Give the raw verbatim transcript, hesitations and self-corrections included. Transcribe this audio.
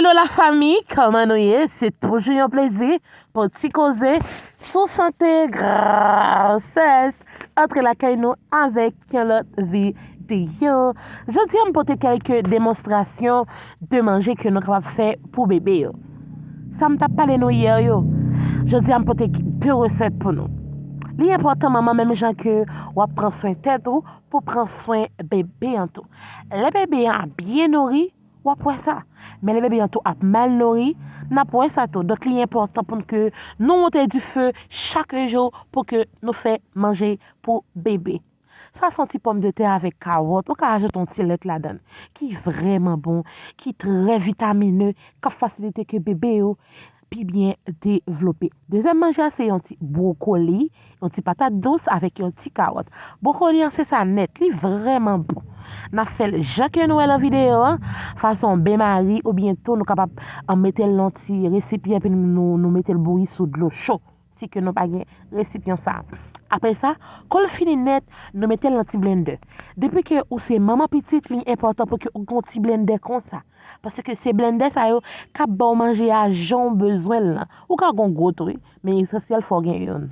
Hello la fami, kòman nou ye? Se toujou yon plezi pou ti koze sou sante, gwosès, antre lakay nou avèk yon lòt videyo. Jodi a m pote kèlke demonstrasyon de manje ke nou kapab fè pou bebe yo. Sa m t ap pale nou yè yo. Jodi a m pote de resèt pou nou. Li enpòtan manman, menm jan ke w ap pran swen tèt ou, pou pran swen bebe an tou. Lè bebe an ap byen nouri, w ap wè sa. Men lè bebe an tou ap mal nouri, n ap wè sa tou. Donk li enpòtan pou n ke nou monte dife chak jou pou ke nou fè manje pou bebe. Sa se yon ti pòmdetè avèk kawòt, ou ka ajoute yon ti lèt ladan l, ki vrèman bon, ki trè vitamine, k ap fasilite ke bebe yo pi byen devlope. Dezyèm manje a se yon ti bwokoli, yon ti patat dous avèk yon ti kawòt. Bwokoli an se sa nèt, li vrèman bon. N ap fè l jan ke nou wè nan videyo an, fason benmari oubyen tou nou kapab, an, mete l nan ti resipyan epi nou, nou, nou mete l bouyi sou dlo cho, si ke nou pa gen resipyan sa. Apre sa, kou l fini nèt, nou mete l nan ti blendè. Depi ke ou se manman pitit, li enpòtan pou ke ou gen yon ti blendè konsa. Paske se blendè sa yo k ap ba w manje a jan w bezwen l lan. Ou ka gen yon gwo tou, wi, men esansyèl fò w gen youn.